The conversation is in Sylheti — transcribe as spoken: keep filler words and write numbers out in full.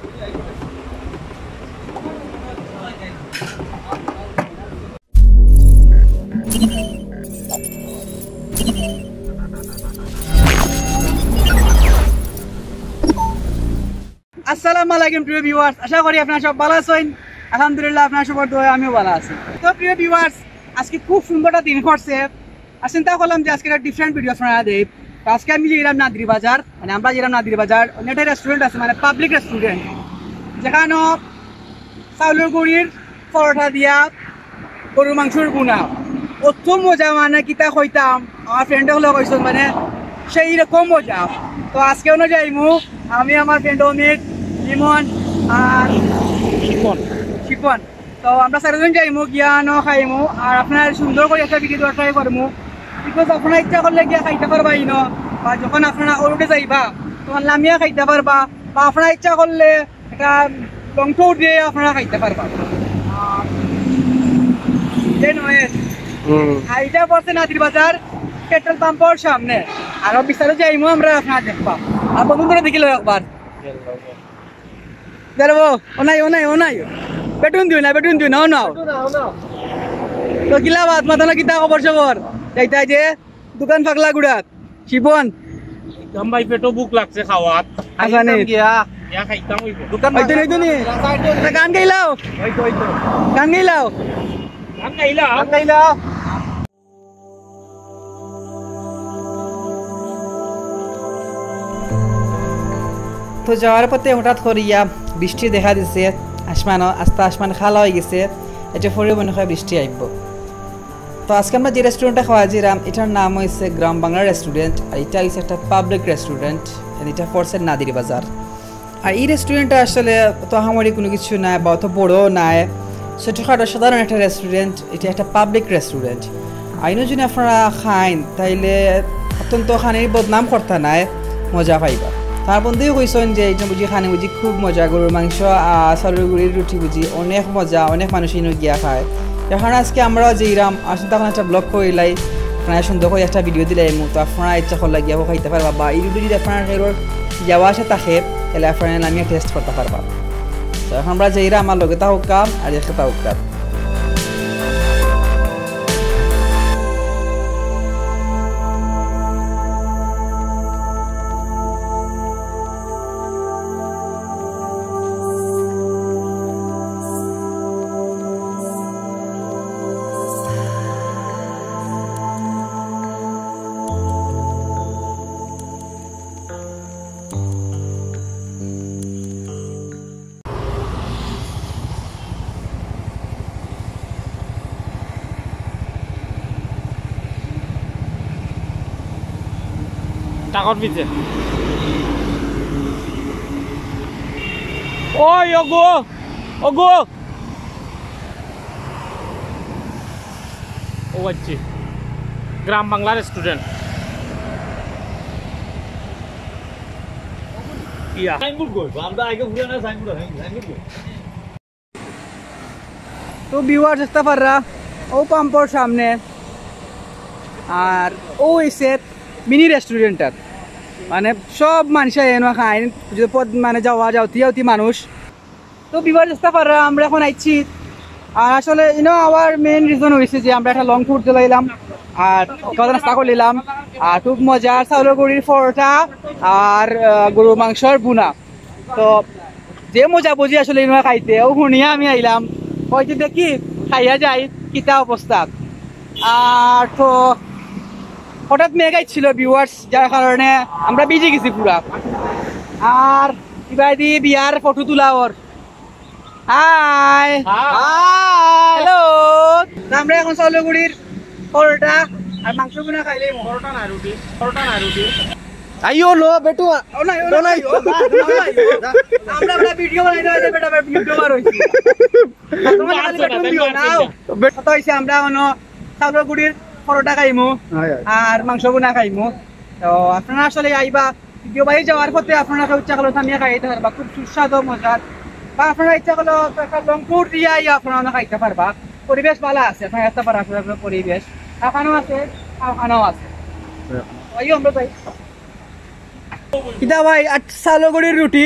আসসালামু আলাইকুম প্রিয় ভিউয়ার্স, আশা করি আপনারা সব ভালা আছইন। আলহামদুলিল্লাহ, আপনারা সবর দোয়ায় আমিও ভালা আছি। তো প্রিয় ভিউয়ার্স, আজকে খুব সুন্দর একটা দিন করছে, আর চিন্তা করলাম যে আজকে একটা ডিফারেন্ট ভিডিও আপনারা দেই। তো আজকে আমি যাইরাম নাদির বাজার, মানে আমরা যাইরাম নাদির বাজার, অইন্য একটা রেস্টুরেন্ট আছে, মানে পাবলিক রেস্টুরেন্ট, যেখানো চাউলর গুড়ির পরোটা দিয়া গরুর মাংসর ভুনা, অত মজা, মানে কিতা কইতাম। আমার ফ্রেন্ড অকলে কইছইন মানে সেই রকম মজা। তো আজকে অনো যাইমু, আমি, আমার ফ্রেন্ড অমিত, লিমন আর শিপন। শিপন। তো আমরা চাইরজন যাইমু, গিয়া অনো খাইমু, আর আপনারা সুন্দর করি একটা ভিডিও দেওয়ার ট্রাই করমু। বিকজ আপনারা ইচ্ছা করলে গিয়া খাইতা পারবা ইনো, বা যখন আপনারা অউটে যাইবা তখন লামিয়া খাইতা পারবা, বা আপনারা ইচ্ছা করলে একটা লং ট্যুর দিয়া আপনারা খাইতা পারবা। আর যে নয়, হুম। আর ইটা পড়ছে নাদির বাজার পেট্রোল পাম্পর সামনে। আরো বিস্তারিত যাইমু আমরা, আপনারা দেখবা। আর বন্ধুরে দেখিলাও একবার। দেখো, ও নাই, ও নাই, ও নাই। বেটুন দিও না, বেটুন দিও না, ও নাও। তো কিলা বাত, মাতানো কিতা খবর সবর? যাইতা যে দোকান ফাগলা গুড়াত। শিপন। একদম ভাই, পেটো ভুক লাগছে খাওয়াত। আচ্ছা, নে। খাইতাম গিয়া। গিয়া খাইতাম অইবো। দোকান অইতো, অইতো নি। তা গান গাইলাও। অইতো, অইতো। গান গাইলাও। গান গাইলাও। গান গাইলাও। তো যাওয়ার পথে হঠাৎ করিয়া বৃষ্টি দেখা দিছে, আসমানও আস্তা আসমান কালা অই গেছে। এটা পরে মনে হয় বৃষ্টি আইব। তো আজকে আমরা যে রেস্টুরেন্টে খাওয়া যাইরাম, এটার নাম হইছে গ্রাম বাংলা রেস্টুরেন্ট, আর এটা হইছে একটা পাবলিক রেস্টুরেন্ট, এটা পড়ছে নাদির বাজার। আর এই রেস্টুরেন্টটা আসলে অত আহামরি কোনো কিছু নাই বা অত বড়ও নাই, ছোটোখাটো সাধারণ একটা রেস্টুরেন্ট। এটা একটা পাবলিক রেস্টুরেন্ট। আইনও যদি আপনারা খাইন, তাইলে অত্যন্ত খানির বদনাম করতা নাই, মজা পাইবা। তার বন্ধুই কইছইন যে এটা বুঝি খানি বুঝি খুব মজা, গরুর মাংস আর চাউলর গুড়ির রুটি বুঝি অনেক মজা, অনেক মানুষ ইনো গিয়া খায়। এখন আজকে আমরাও যাইরাম, আসুন তখন একটা ব্লগ করিলাই, আপনারা সুন্দর করে একটা ভিডিও দিলাইমু। তো আপনারা ইচ্ছা করলে গিয়া খাইতা পারবা, বা এই রুটি যদি আপনারা কেউর যাওয়া আসা থাকে, তাহলে আপনারা নামিয়া টেস্ট করতা পারবা। তো এখন আমরা যাইরাম, আমার লগে থাকউক্কা আর দেখতে থাকউক্কা। টাকার পিছে। ওই ওগো, ওগো। ও আচ্ছা, গ্রাম বাংলা রেস্টুরেন্ট। ইয়া। সাইনবোর্ড কই? আমরা আগে ঘুরে না, সাইনবোর্ড, সাইনবোর্ড কই? তো ভিউয়ার্স, দেখতা পাররা, ও পাম্পর সামনে, আর ও হইছে মিনি রেস্টুরেন্টটা, মানে সব মানুষ এনো খাইন, যে পথ মানে যাওয়া যাওতি যাওতি মানুষ। তো ভিউয়ার্স, দেখতা পাররা, আমরা এখন আইছি, আর আসলে ইনো আওয়ার মেইন রিজন হইছে যে আমরা একটা লং ট্যুর দিলাইলাম, আর খাওয়া নাস্তা করলাম, আর খুব মজার চাউলর গুড়ির পরোটা আর আহ, গরু মাংসর ভুনা। তো যে মজা বুঝি আসলে ইনো খাইতে, ও হুনিয়া আমি আইলাম, হয়তো দেখি খাইয়া যাই কিতা অবস্থা। আর তো হঠাৎ মেঘ আইছিল ভিউয়ার্স, যার কারণে আমরা ভিজি গেছি পুরা। আর ইবাদি বিয়ার ফটো তুলা ওর। হাই। হাই। হ্যালো। তো আমরা এখন চাউলর গুড়ির পরোটা আর মাংস ভুনা খাইলাইমু। পরোটা না রুটি, পরোটা না রুটি। আইও লো বেটু। ও নাই, ও নাই, ও নাই, ও নাই। আমরা, আমরা ভিডিও বানাই না, বেটা, বেটা ভিডিও বার হইছে। তোমার খালি বেটুন দিও না। কথা হইছে আমরা অনো চাউলর গুড়ির পরোটা খাইমু, হয়, হয়। আর মাংস ভুনা খাইমু। তো আপনারা আসলে আইবা, ভিডিও বাড়ি যাওয়ার পথে আপনারা কেউ ইচ্ছা করলে থামিয়া খাইতে পারবা, খুব সুস্বাদু মজার। বা আপনারা ইচ্ছা করলে একটা লং ট্যুর দিয়া আইয়া আপনারা খাইতে পারবা। পরিবেশ ভালো আছে, আপনারা দেখতা পাররা আসলে পরিবেশ। খানাও আছে, খানাও আছে। ওই আমরা যাই। কিতা ভাই, আর চাউলর গুড়ির রুটি?